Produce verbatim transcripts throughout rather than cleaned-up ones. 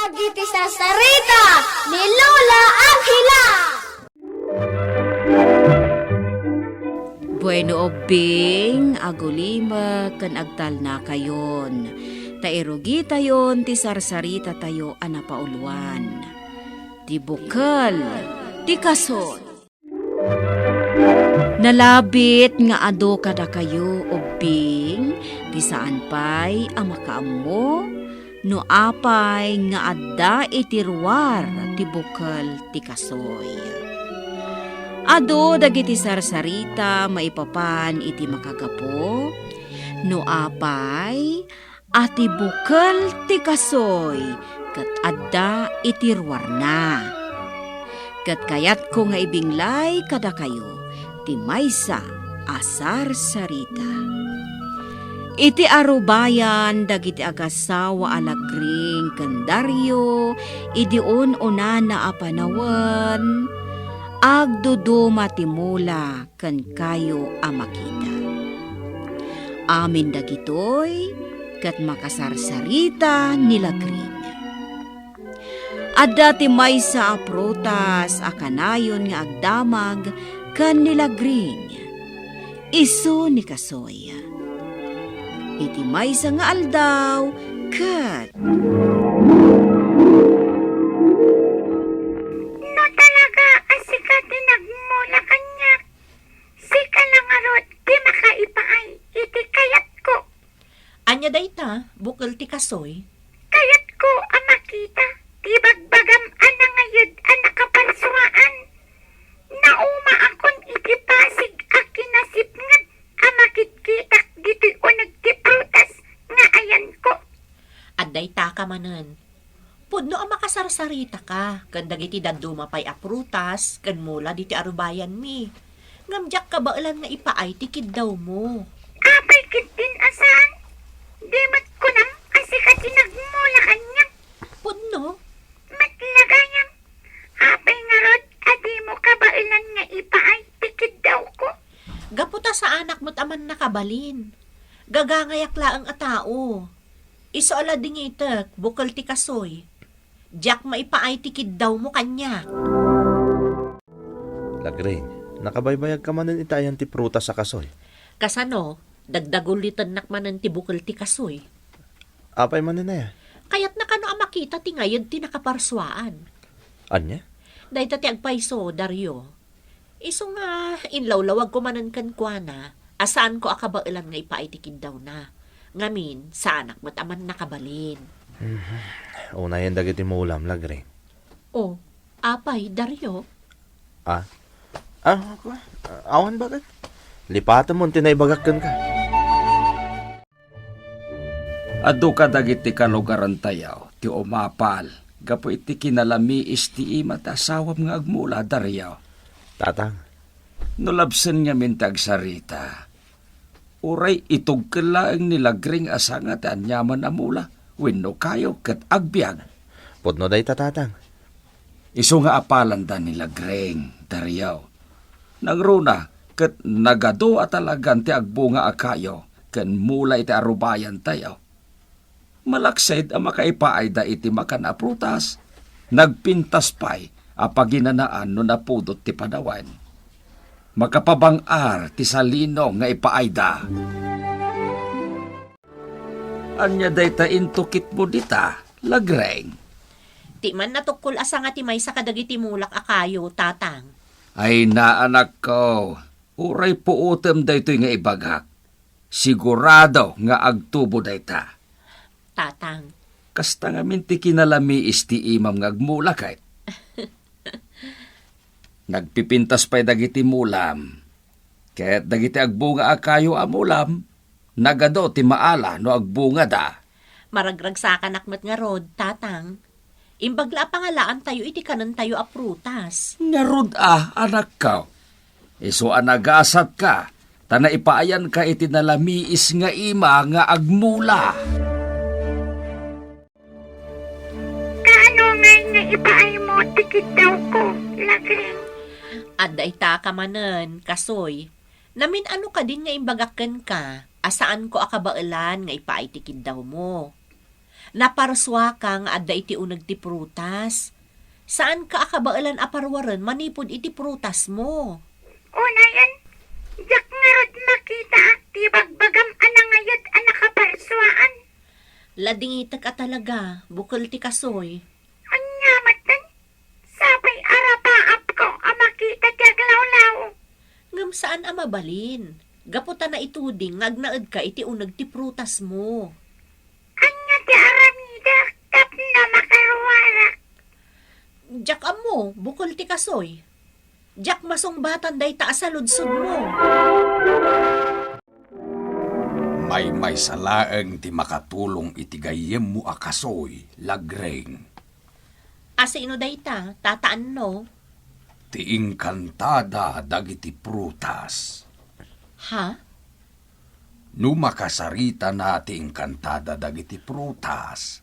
Dagiti sarsarita ni Lola Angela. Bueno, ubbing, agulimek ken agtalnakayon, ta irugitayon ti sarsarita tayo a napauluan, ti bukel ti kasoy. Nalabit nga adu kadakayo, ubbing, ti saan pay a makaammo no apay nga adda iti ruar ti bukel ti kasoy. Adu dagiti sarsarita maipapan iti makagapu, no apay a ti bukel ti kasoy ket adda iti ruarna. Ket kayatko nga ibinglay kadakayo ti maysa a sarsarita. Iti arubayan dagiti agasawa a Lagring ken Dario idi un-unana a panawen, agduduma ti mula ken kayo a makita. Amin dagitoy ket makasarsarita ni Lagring. Adda ti maysa a prutas a kanayon nga agdamag ken ni Lagring. Isu ni kasoy. Iti maysa nga aldaw, ket No talaga a sika ti nagmula kaniak, sika la ngarud ti makaipaay iti kayatko. Ania dayta, bukel ti kasoy? Kayatko a makita ti bagbagam a nangayud a nakaparsuaan. Naumaakon iti pasig a kinasipnget a makitkitak ditoy uneg ti prutas nga ayanko. Adda itaka manen. Pudno a makasarsaritaka ken dagiti dadduma pay a prutas ken mula ditoy arubayanmi. Ngem diak kabaelan nga ipaay ti kiddawmo. Apay ketdin a saan? Di met kunam a sika ti nagmula kaniak? Pudno. Met la gayam, apay ngarud a dimo kabaelan nga ipaay ti kiddawko? Gapu ta saanak met a mannakabalin. Gagangayak laeng a tao. Isu a ladingitek, bukel ti kasoy. Diak maipaay ti kiddawmo kaniak. Lagring, nakabaybayagka manen iti ayan ti prutas a kasoy? Kasano? Dagdagulitennak manen ti bukel ti kasoy. Apay manen aya? Kayatna kano a makita ti ngayed ti nakaparsuaan. Ania? Dayta ti agpayso, Dario. Isu nga inlawlawagko manen kenkuana a saanko a kabaelan nga ipaay ti kiddawna. Ngamin, saanak met a mannakabalin. Mhm. Unayen dagiti mulam, Lagring. Oh, apay, Dario? Ah? Ah, ako? Awan baket. Lipatem mo ti naibagak kenka. Adu kadagiti kalugarantayo ti umapal gapu iti kinalamiis ti ima ti asawam nga agmula, Dario. Tatang. No labsen ngamin ti agsarita, uray itugkel laeng ni Lagring a sanga ti aniaman a mula wenno kayo ket agbiag. Pudno dayta, Tatang. Isu nga apalanda ni Lagring, Dario. Nangruna ket nagadu a talagan ti agbunga a kayo ken mula iti arubayantayo. Malaksid a makaipaayda iti makan a prutas, nagpintas pay a paginanaan no napudot ti panawen. Makapabang-ar ti salino nga ipaayda. Ania dayta intukitmo dita, Lagreng? Ti man natukkol a sanga ti maysa kadagiti mulak a kayo, Tatang. Ay, naanakko, uray puotem daytoy nga ibagak. Sigurado nga agtubo dayta. Tatang. Kasta ngamin ti kinalamiis ti imam nga agmula ket. Nagpipintas pay dagiti mulam. Ket dagiti agbunga a kayo a mulam, nagadu ti maala no agbungada. Maragragsakanak met ngarud, Tatang. Imbag la a pangalaantayo iti kanentayo a prutas. Ngarud a, anakko. Isu a nagasatka, ta naipaayanka iti nalamiis nga ima nga agmula. Kaano ngay nga ipaaymo ti kiddawko, Lagreng? Adda itaka manen, kasoy. Namin-ano kadin nga imbagak kenka, a saanko a kabaelan nga ipaay ti kiddawmo. Naparsuaka nga adda iti uneg ti prutas. Saanka a kabaelan a paruaren manipud iti prutasmo. Unayen, diak ngarud makita ti bagbagam a nangayat a nakaparsuaan. Ladingitek a talaga, bukel ti kasoy. Ania metten? Sapay a rapaapko a makita ti aglawlaw. Ngem saan a mabalin, gapu ta naituding nga agnaedka iti uneg ti prutasmo. Ania ti aramidek tapno makaruarak? Diak ammo, bukel ti kasoy. Diak masungbatan dayta a saludsodmo. Maymaysa laeng ti makatulong iti gayyemmo a kasoy, Lagreng. A sino dayta, Tata Anno? Ti inkantada dagiti prutas. Ha? No makasaritana ti inkantada dagiti prutas,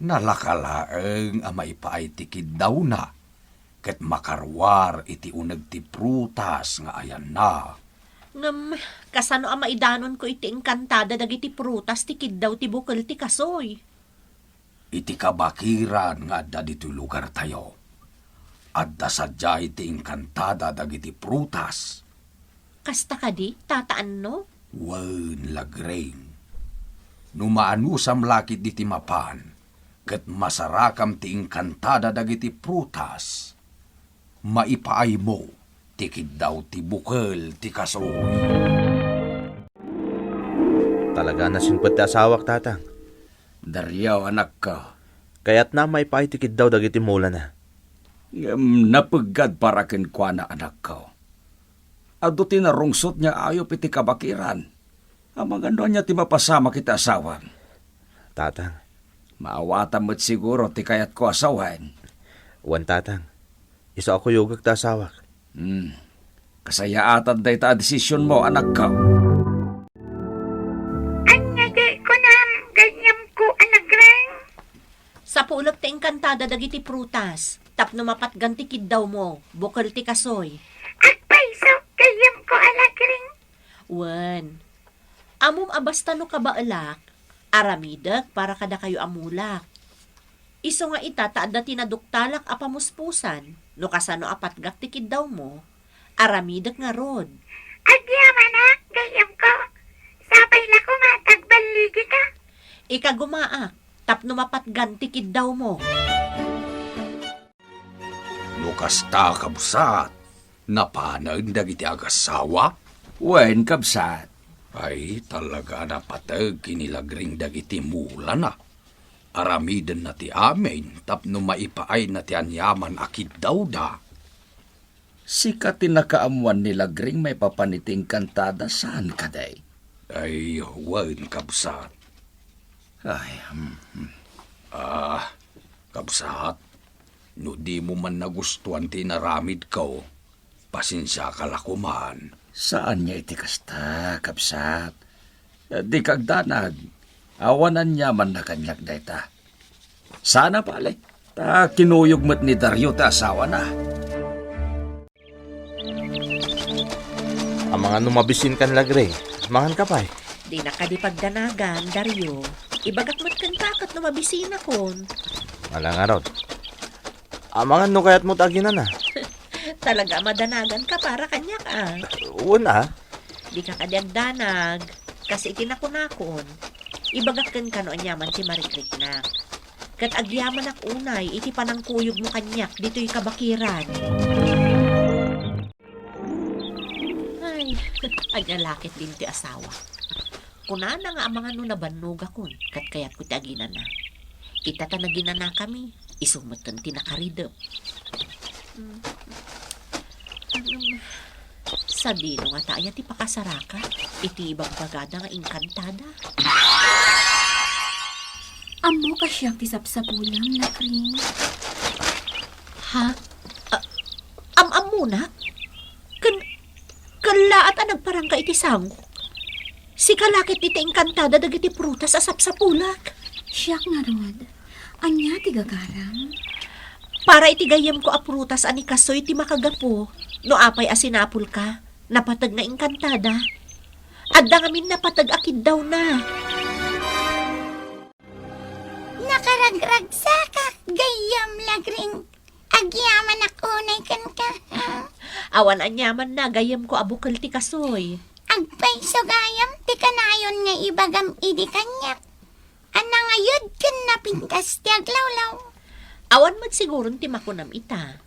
nalaka laeng a maipaay ti kiddawna, ket makaruar iti uneg ti prutas nga ayanna. Ngem, kasano a maidanonko iti inkantada dagiti prutas ti kiddaw ti bukel ti kasoy? Iti kabakiran nga adda ditoy lugartayo, adda sadiay ti inkantada dagiti prutas. Kasta kadi, Tata Anno? Wen, Lagreng. No maanusam la ketdi ti mapan, ket masarakam ti inkantada dagiti prutas, maipaaymo ti kiddaw ti bukel ti kasoy. Talaga a nasimpet ti asawak, Tatang. Dario, anakko. Kayatna a maipaay ti kiddaw dagiti mulana. Ngem napeggad para kenkuana, anakko. Adu ti narungsot nga ayup iti kabakiran. Amangan no ania ti mapasamak iti asawam. Tatang. Maawatan met siguro ti kayatko a sawen. Wen, Tatang. Isu a kuyogek ti asawak. Hmm. Kasayaatan dayta a desisionmo, anakko. Ania ti kunam, gayyemko a Lagreng? Sapulek ti inkantada dagiti prutas, tapno mapatgan ti kiddawmo, bukel ti kasoy. Agpayso, gayyemko a Lagreng. Wen, ammom a basta no kabaelak, aramidek para kadakayo a mulak. Isu nga ita ta adda ti naduktalak a pamuspusan, no kasano a patgak ti kiddawmo, aramidek ngarud. Agyamanak, gayyemko. Sapay la koma ta agballigika. Ikagumaak, tapno mapatgan ti kiddawmo. No kasta, kabsat, napanen dagiti agassawa? Wen, kabsat. Ay, talaga a napateg ken ni Lagreng dagiti mulana. Aramidenna ti amin tapno maipaayna ti aniaman a kiddawda. Sika ti nakaammuan ni Lagreng maipapan iti inkantada, saan kadi? Ay, wen, kabsat. Ay, hmm, hmm. Ah, kabsat, no dimo man nagustuan ti inaramidko, pasensiaka la koman. Saanna iti kasta, kabsat. Dika agdanag. Awan aniamanna kaniak dayta. Saan a bale, ta kinuyog met ni Dario ti asawana. Amangan no mabisin kan, Lagreng. Mangan ka pay. Dinak kadi pagdanagan, Dario. Ibagak met kenka ket no mabisinakon. Ala ngarud. Amangan no kayatmo ti aginana. Talaga a madanagan ka para kaniak, a. Wen, a. Dika kadi agdanag. Kas iti nakunakon, ibagak kenka no aniaman ti marikriknak. Ket agyamanak unay iti panangkuyogmo kaniak ditoy kabakiran. Ay, ania la ketdin ti asawa. Kunana nga amangan no nabannogakon ket kayatko ti aginana. Ita ta naginanakami, isu metten ti nakaridep. Mm. Ngem, sadino ngata aya ti pakasaraka iti ibagbagada nga inkantada? Ammoka siak ti sapsapulem, Lagreng. Ha? A-, am-ammonak? Ken, kallaat a nagparangka iti sangok. Sika la ket iti inkantada dagiti prutas a sapsapulak. Siak ngarud. Ania ti gagaram? Para iti gayyemko a prutas a ni kasoy ti makagapu no apay a sinapulka, napateg nga inkantada. Adda ngamin napateg a kiddawna. Agragsakak, gayyem, Lagring. Agyamanak unay kenka, ha? Awan aniamanna, gayyemko a bukel ti kasoy. Agpayso gayam ti kanayon nga ibagam idi kaniak a nangayud ken napintas ti aglawlaw. Awan met siguron ti makunam ita.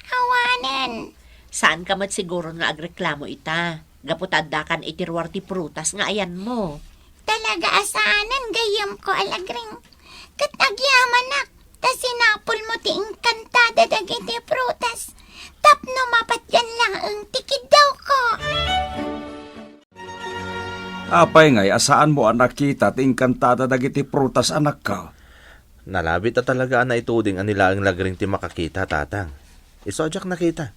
Awanen. Saanka met siguron nga agreklamo ita, gapu ta addakan iti ruar ti prutas nga ayanmo. Talaga a saanen, gayyemko a Lagring. Ket agyamanak, ta sinapulmo ti inkantada dagiti prutas tapno mapatgan laeng ti kiddawko. Apay ngay a saanmo a nakita ti inkantada dagiti prutas, anakko? Nalabit a talaga a naituding a ni laeng Lagring ti makakita, Tatang. Isu a diak nakita.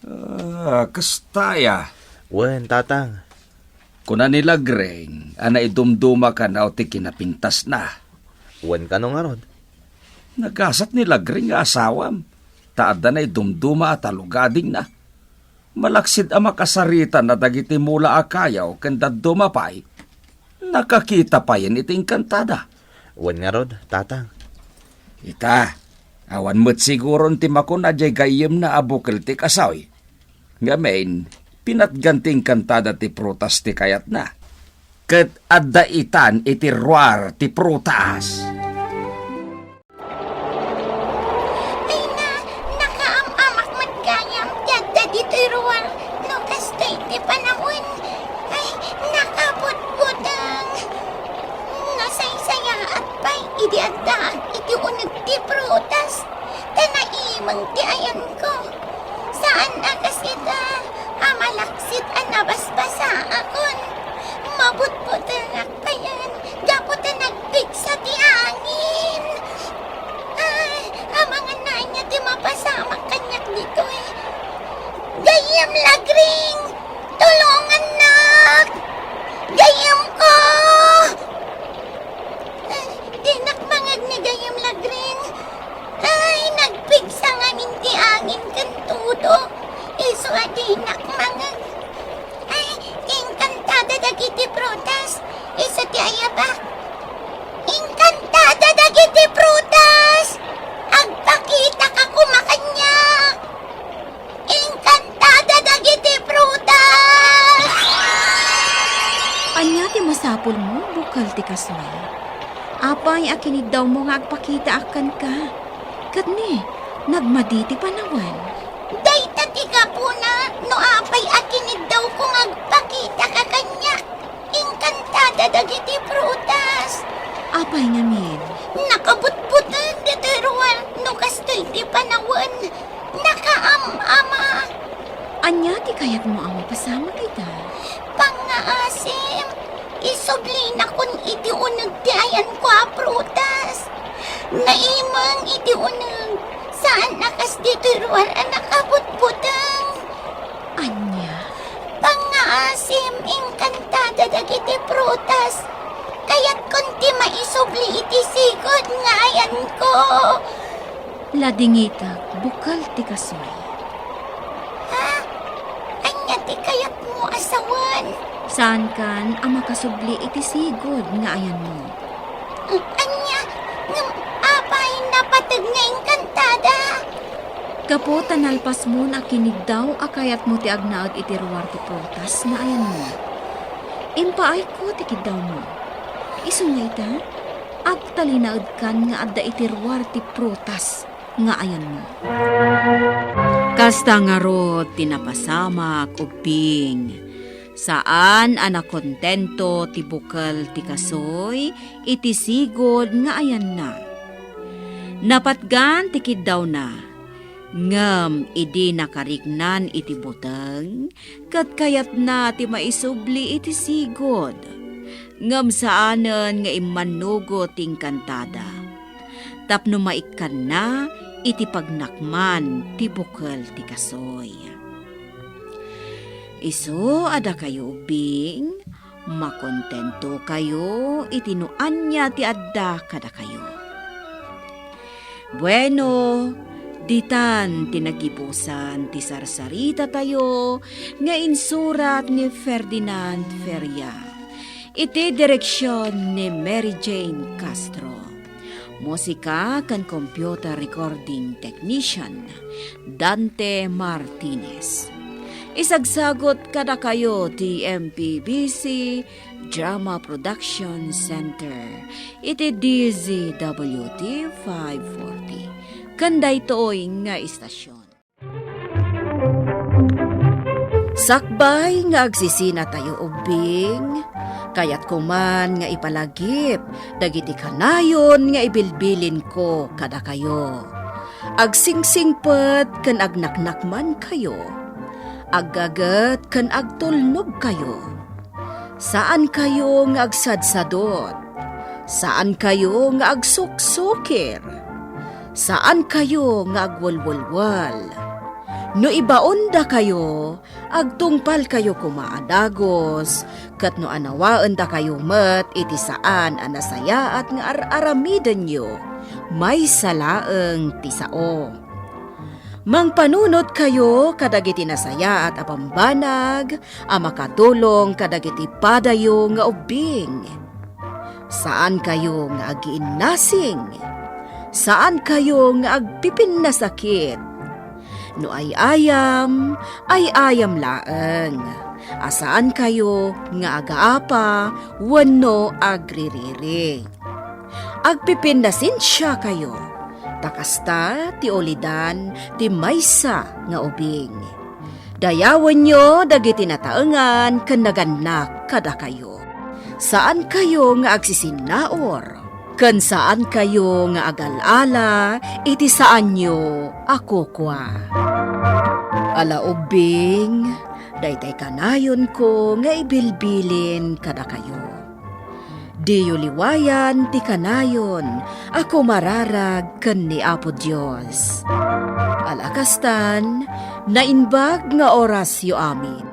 Ah, kasta aya? Wen, Tatang. Kuna ni Lagring a naidumduma kano ti kinapintasna. Wen, kano ngarud? Nagasat ni Lagring nga asawam, ta adda naidumduma a talugadingna. Malaksid a makasaritanna dagiti mula a kayo ken dadduma pay, nakakita payen iti inkantada. Wen ngarud, Tatang. Ita, awan met siguron ti makuna diay gayyemna a bukel ti kasoy. Ngamin, pinatgan ti inkantada ti prutas ti kayatna. Ket adda itan iti ruar ti prutas. Ay na, nakaam-amak met gayam ti adda ditoy ruar no kastoy ti panawen. Ay, nakabutbuteng. Nasaysayaat pay idi addaak iti uneg ti prutas, ta naimeng ti ayanko. Saan a kas ita a malaksid a nabasbasaakon. Mabutbutengak payen gapu ta nagpigsa ti angin. Ay, amangan ania ti mapasamak kaniak ditoy. Gayyem, Lagring! Tulongannak! Gayyemko! Ay, dinak mangngeg ni gayyem, Lagring. Ay, nagpigsa ngamin ti angin ken tudo. Isu a dinak mangngeg. Ay, inkantada dagiti prutas. Isu ti ayabak. Inkantada dagiti prutas! Agpakitaka koma kaniak! Inkantada dagiti prutas! Ania ti masapulmo, bukel ti kasoy? Apay a kiniddawmo nga agpakitaak kenka? Ket ni, nagmadi ti panawen. Dayta ti gapuna no apay a kiniddawko nga agpakitaka kaniak. Inkantada dagiti prutas. Apay ngamin? Nakabutbuteng ditoy ruar no kastoy ti panawen. Nakaam-ama. Ania ti kayatmo a mapasamak ita? Pangngaasim, isublinakon iti uneg ti ayanko a prutas. Naimeng iti uneg, saan a kas ditoy ruar a nakabutbuteng. Ania? Pangngaasim, inkantada dagiti prutas. Kayatkon ti maisubli iti sigud nga ayanko. Ladingitek, bukel ti kasoy. Ha? Ania ti kayatmo a sawen? Saankan a makasubli iti sigud nga ayanmo. Ania? Ngem apay napateg nga inkantada? Gapu ta nalpasmon a kiniddaw a kayatmo ti agnaed iti ruar ti prutas nga ayanmo. Impaayko ti kiddawmo. Isu nga ita, agtalinaedkan nga adda iti ruar ti prutas nga ayanmo. Kasta ngarud ti napasamak, ubbing. Saan a nakontento ti bukel ti kasoy iti sigud nga ayanna. Napatgan ti kiddawna, ngem idi nakariknan iti buteng, ket kayatna ti maisubli iti sigud. Ngem saanen nga immannugot ti inkantada. Tapno maikkanna iti pagnakman ti bukel ti kasoy. Isu a dakayo ubbing, makontentokayo iti no ania ti adda kadakayo. Bueno, ditan ti nagibusan ti sarsaritatayo nga insurat ni Ferdinand Feria. Iti direksion ni Mary Jane Castro. Musika ken computer recording technician, Dante Martinez. Isagsagut kadakayo ti M P B C Drama Production Center iti D Z W T five forty. Ken daytoy nga istasyon. Sakbay nga agsisinatayo ubbing, kayatko man nga ipalagip dagiti kanayon nga ibilbilinko kadakayo. Agsingsingpet ken agnaknakmankayo, aggaget ken agtulnogkayo. Saankayo nga agsadsadot. Saankayo nga agsuksukir. Saankayo nga agwelwelwel. No ibaondakayo, agtungpalkayo koma a dagus, ket no anawaendakayo met iti saan a nasayaat nga ar-aramidenyo, maysa laeng ti sao. Mangpanunotkayo kadagiti nasayaat a bambanag a makatulong kadagiti padayo nga ubbing. Saankayo nga agiinnasing. Saankayo nga agpipinnasakit. No ay-ayam, ay-ayam laeng. A saankayo nga agaapa wenno agririri. Agpipinnasensiakayo, ta kasta ti ulidan ti maysa nga ubing. Dayawenyo dagiti nataengan ken nagannak kadakayo. Saankayo nga agsisinnaur, ken saankayo nga agal-ala iti saanyo a kukua. Ala ubbing, daytay kanayonko nga ibilbilin kadakayo. Diyo liwayan ti kanayon a kumararag ken ni Apo Dios. Ala kastan, naimbag nga orasyo amin.